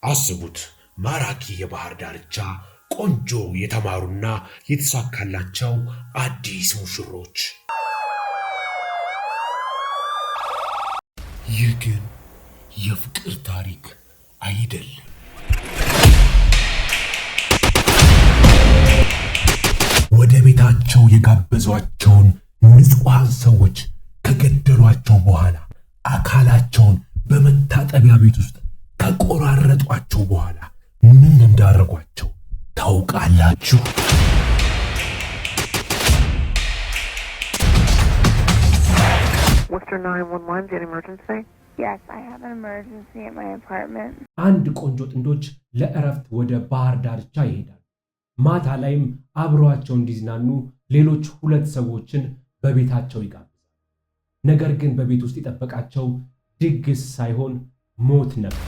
አስቡት፣ ማራኪ የባህር ዳርቻ፣ ቆንጆ የተማሩና የተሳካላቸው አዲስ ሙሽሮች። ይህ ግን የፍቅር ታሪክ አይደለም። ወደ ቤታቸው የጋበዟቸውን ንጹሐን ሰዎች ከገደሏቸው በኋላ፣ አካላቸውን በመታጠቢያ ቤት ውስጥ ከቆራረጧቸው በኋላ ምን እንዳደረጓቸው ታውቃላችሁ? Worcester 911, do you have an emergency? Yes, I have an emergency at my apartment. አንድ ቆንጆ ጥንዶች ለእረፍት ወደ ባህር ዳርቻ ይሄዳሉ። ማታ ላይም አብረዋቸው እንዲዝናኑ ሌሎች ሁለት ሰዎችን በቤታቸው ይጋብዛሉ። ነገር ግን በቤት ውስጥ የጠበቃቸው ድግስ ሳይሆን ሞት ነበር።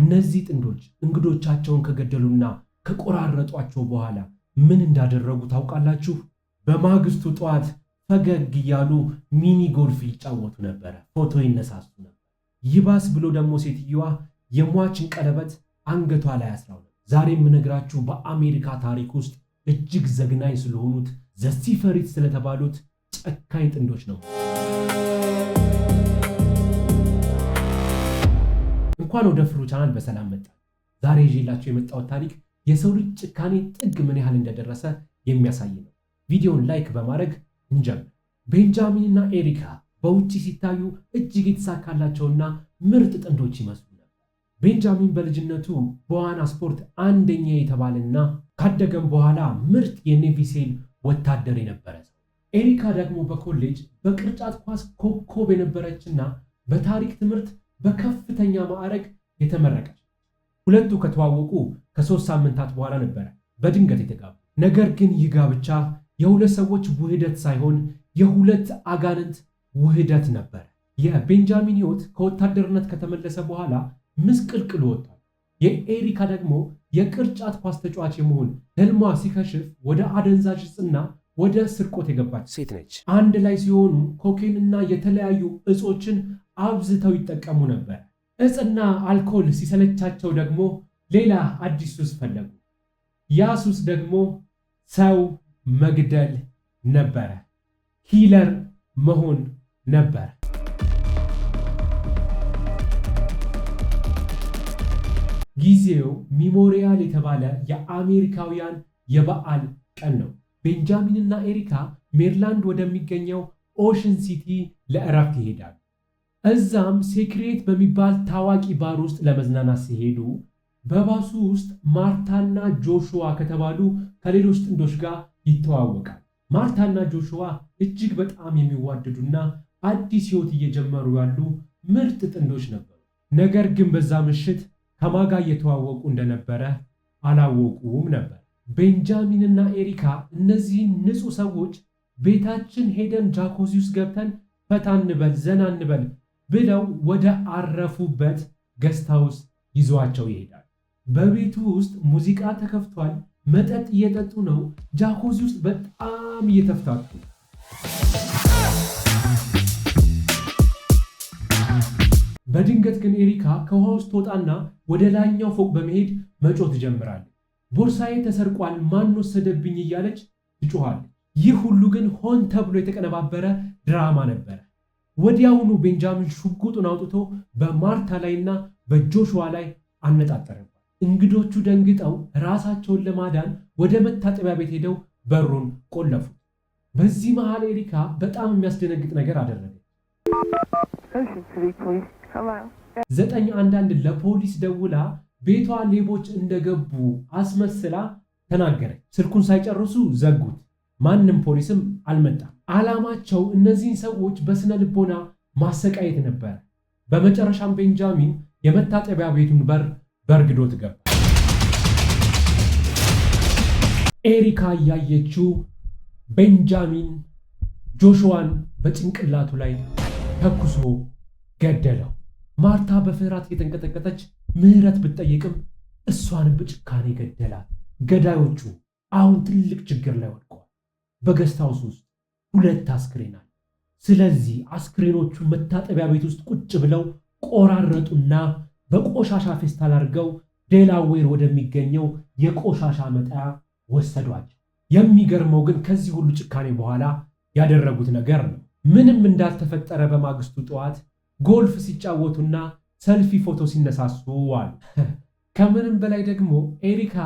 እነዚህ ጥንዶች እንግዶቻቸውን ከገደሉና ከቆራረጧቸው በኋላ ምን እንዳደረጉ ታውቃላችሁ? በማግስቱ ጠዋት ፈገግ እያሉ mini golf ይጫወቱ ነበረ፣ ፎቶ ይነሳሱ ነበር። ይባስ ብሎ ደግሞ ሴትየዋ የሟችን ቀለበት አንገቷ ላይ አስራው ነበር። ዛሬ የምነግራችሁ በአሜሪካ ታሪክ ውስጥ እጅግ ዘግናኝ ስለሆኑት the Seyferts ስለተባሉት ጨካኝ ጥንዶች ነው። እንኳን ወደ ፍሩ ቻናል በሰላም መጣ። ዛሬ ይዤላችሁ የመጣሁት ታሪክ የሰው ልጅ ጭካኔ ጥግ ምን ያህል እንደደረሰ የሚያሳይ ነው። ቪዲዮን like በማድረግ እንጀምር። ቤንጃሚን እና ኤሪካ በውጭ ሲታዩ እጅግ የተሳካላቸውና ምርጥ ጥንዶች ይመስሉ ነበር። ቤንጃሚን በልጅነቱ በዋና ስፖርት አንደኛ የተባለና ካደገም በኋላ ምርጥ የ Navy SEAL ወታደር የነበረ ሰው። ኤሪካ ደግሞ በኮሌጅ በቅርጫት ኳስ ኮከብ የነበረችና በታሪክ ትምህርት በከፍተኛ ማዕረግ የተመረቀች። ሁለቱ ከተዋወቁ ከ3 ሳምንታት በኋላ ነበረ በድንገት የተጋቡ። ነገር ግን ይህ ጋብቻ የሁለት ሰዎች ውህደት ሳይሆን የሁለት አጋንንት ውህደት ነበር። የቤንጃሚን ሕይወት ከወታደርነት ከተመለሰ በኋላ ምስቅልቅል ወጥቷል። የኤሪካ ደግሞ የቅርጫት ኳስ ተጫዋች የመሆን ህልሟ ሲከሽፍ ወደ አደንዛዥ እጽና ወደ ስርቆት የገባች ሴት ነች። አንድ ላይ ሲሆኑ ኮኬንና የተለያዩ እጾችን አብዝተው ይጠቀሙ ነበር። እጽና አልኮል ሲሰለቻቸው ደግሞ ሌላ አዲስ ሱስ ፈለጉ። ያ ሱስ ደግሞ ሰው መግደል ነበረ። Killer መሆን ነበር። ጊዜው Memorial የተባለ የአሜሪካውያን የበዓል ቀን ነው። ቤንጃሚንና ኤሪካ ሜሪላንድ ወደሚገኘው ኦሽን ሲቲ ለእረፍት ይሄዳሉ። እዛም ሴክሬት በሚባል ታዋቂ ባር ውስጥ ለመዝናናት ሲሄዱ በባሱ ውስጥ ማርታና ጆሹዋ ከተባሉ ከሌሎች ጥንዶች ጋር ይተዋወቃል። ማርታና ጆሹዋ እጅግ በጣም የሚዋደዱና አዲስ ሕይወት እየጀመሩ ያሉ ምርጥ ጥንዶች ነበሩ። ነገር ግን በዛ ምሽት ከማን ጋ እየተዋወቁ እንደነበረ አላወቁም ነበር። ቤንጃሚንና ኤሪካ እነዚህን ንጹህ ሰዎች ቤታችን ሄደን ጃኮዚ ውስጥ ገብተን ፈታ እንበል፣ ዘና እንበል ብለው ወደ አረፉበት guest house ይዘዋቸው ይሄዳል። በቤቱ ውስጥ ሙዚቃ ተከፍቷል። መጠጥ እየጠጡ ነው። ጃኮዚ ውስጥ በጣም እየተፍታቱ፣ በድንገት ግን ኤሪካ ከውሃ ውስጥ ትወጣና ወደ ላይኛው ፎቅ በመሄድ መጮህ ትጀምራለች። ቦርሳዬ ተሰርቋል፣ ማን ወሰደብኝ እያለች ትጮኻለች። ይህ ሁሉ ግን ሆን ተብሎ የተቀነባበረ ድራማ ነበረ። ወዲያውኑ ቤንጃሚን ሽጉጡን አውጥቶ በማርታ ላይና በጆሹዋ ላይ አነጣጠረባት። እንግዶቹ ደንግጠው ራሳቸውን ለማዳን ወደ መታጠቢያ ቤት ሄደው በሩን ቆለፉት። በዚህ መሃል ኤሪካ በጣም የሚያስደነግጥ ነገር አደረገች። Ocean City Police. Hello. 911 ለፖሊስ ደውላ ቤቷ ሌቦች እንደገቡ አስመስላ ተናገረች። ስልኩን ሳይጨርሱ ዘጉት። ማንም ፖሊስም አልመጣም። ዓላማቸው እነዚህን ሰዎች በስነ ልቦና ማሰቃየት ነበረ። በመጨረሻም ቤንጃሚን የመታጠቢያ ቤቱን በር በርግዶት ገባ። ኤሪካ እያየችው ቤንጃሚን ጆሹዋን በጭንቅላቱ ላይ ተኩሶ ገደለው። ማርታ በፍርሃት እየተንቀጠቀጠች ምህረት ብትጠይቅም እሷንም በጭካኔ ገደላት። ገዳዮቹ አሁን ትልቅ ችግር ላይ ወድቀዋል። በ guest house ውስጥ ሁለት አስክሬን አለ። ስለዚህ አስክሬኖቹ መታጠቢያ ቤት ውስጥ ቁጭ ብለው ቆራረጡና በቆሻሻ ፌስታል አድርገው ዴላዌር ወደሚገኘው የቆሻሻ መጣያ ወሰዷቸው። የሚገርመው ግን ከዚህ ሁሉ ጭካኔ በኋላ ያደረጉት ነገር ነው። ምንም እንዳልተፈጠረ በማግስቱ ጠዋት ጎልፍ ሲጫወቱና ሰልፊ ፎቶ ሲነሳሱ ዋሉ። ከምንም በላይ ደግሞ ኤሪካ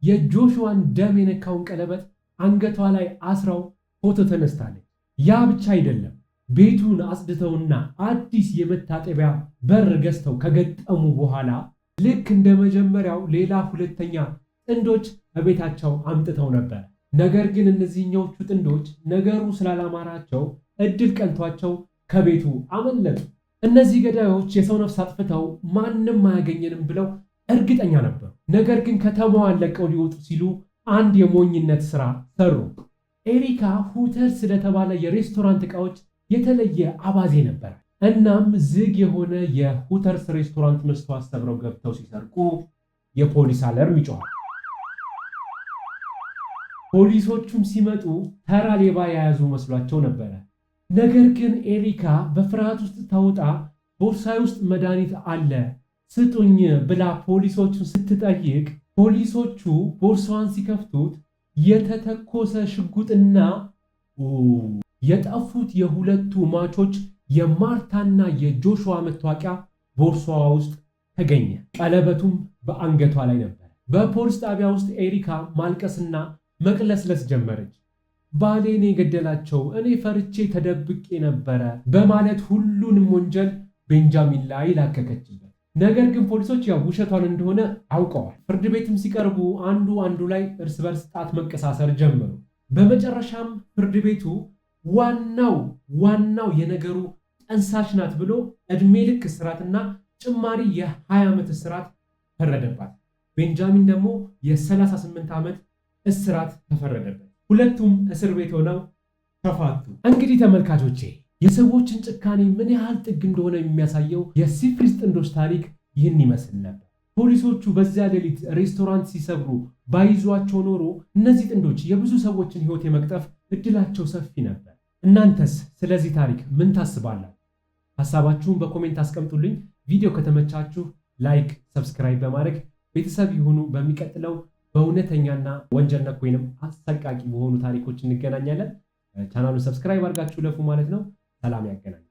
የጆሹዋን ደም የነካውን ቀለበት አንገቷ ላይ አስራው ፎቶ ተነስታለች። ያ ብቻ አይደለም፣ ቤቱን አጽድተውና አዲስ የመታጠቢያ በር ገዝተው ከገጠሙ በኋላ ልክ እንደ መጀመሪያው ሌላ ሁለተኛ ጥንዶች በቤታቸው አምጥተው ነበር። ነገር ግን እነዚህኛዎቹ ጥንዶች ነገሩ ስላላማራቸው እድል ቀንቷቸው ከቤቱ አመለጡ። እነዚህ ገዳዮች የሰው ነፍስ አጥፍተው ማንም አያገኘንም ብለው እርግጠኛ ነበሩ። ነገር ግን ከተማዋን ለቀው ሊወጡ ሲሉ አንድ የሞኝነት ስራ ሰሩ። ኤሪካ ሁተርስ ስለተባለ የሬስቶራንት ዕቃዎች የተለየ አባዜ ነበር። እናም ዝግ የሆነ የሁተርስ ሬስቶራንት መስተዋት ሰብረው ገብተው ሲሰርቁ የፖሊስ alarm ይጮኻል። ፖሊሶቹም ሲመጡ ተራ ሌባ የያዙ መስሏቸው ነበረ። ነገር ግን ኤሪካ በፍርሃት ውስጥ ተውጣ ቦርሳዬ ውስጥ መድኃኒት አለ ስጡኝ ብላ ፖሊሶቹን ስትጠይቅ ፖሊሶቹ ቦርሳዋን ሲከፍቱት የተተኮሰ ሽጉጥና የጠፉት የሁለቱ ሟቾች የማርታና የጆሹዋ መታወቂያ ቦርሳዋ ውስጥ ተገኘ። ቀለበቱም በአንገቷ ላይ ነበር። በፖሊስ ጣቢያ ውስጥ ኤሪካ ማልቀስና መቅለስለስ ጀመረች። ባሌን የገደላቸው እኔ ፈርቼ ተደብቄ ነበረ በማለት ሁሉንም ወንጀል ቤንጃሚን ላይ ላከከችበት። ነገር ግን ፖሊሶች ያው ውሸቷን እንደሆነ አውቀዋል። ፍርድ ቤትም ሲቀርቡ አንዱ አንዱ ላይ እርስ በርስ ጣት መቀሳሰር ጀመሩ። በመጨረሻም ፍርድ ቤቱ ዋናው ዋናው የነገሩ ጠንሳሽ ናት ብሎ እድሜ ልክ እስራትና ጭማሪ የ20 ዓመት እስራት ፈረደባት። ቤንጃሚን ደግሞ የ38 ዓመት እስራት ተፈረደበት። ሁለቱም እስር ቤት ሆነው ተፋቱ። እንግዲህ ተመልካቾቼ፣ የሰዎችን ጭካኔ ምን ያህል ጥግ እንደሆነ የሚያሳየው የሲፍሪስ ጥንዶች ታሪክ ይህን ይመስል ነበር። ፖሊሶቹ በዚያ ሌሊት ሬስቶራንት ሲሰብሩ ባይዟቸው ኖሮ እነዚህ ጥንዶች የብዙ ሰዎችን ሕይወት የመቅጠፍ እድላቸው ሰፊ ነበር። እናንተስ ስለዚህ ታሪክ ምን ታስባላችሁ? ሀሳባችሁን በ comment አስቀምጡልኝ። ቪዲዮ ከተመቻችሁ like፣ subscribe በማድረግ ቤተሰብ ይሁኑ። በሚቀጥለው በእውነተኛና ወንጀል ነክ ወይንም አሰቃቂ በሆኑ ታሪኮች እንገናኛለን። ቻናሉን subscribe አድርጋችሁ እለፉ ማለት ነው። ሰላም ያገናኛል።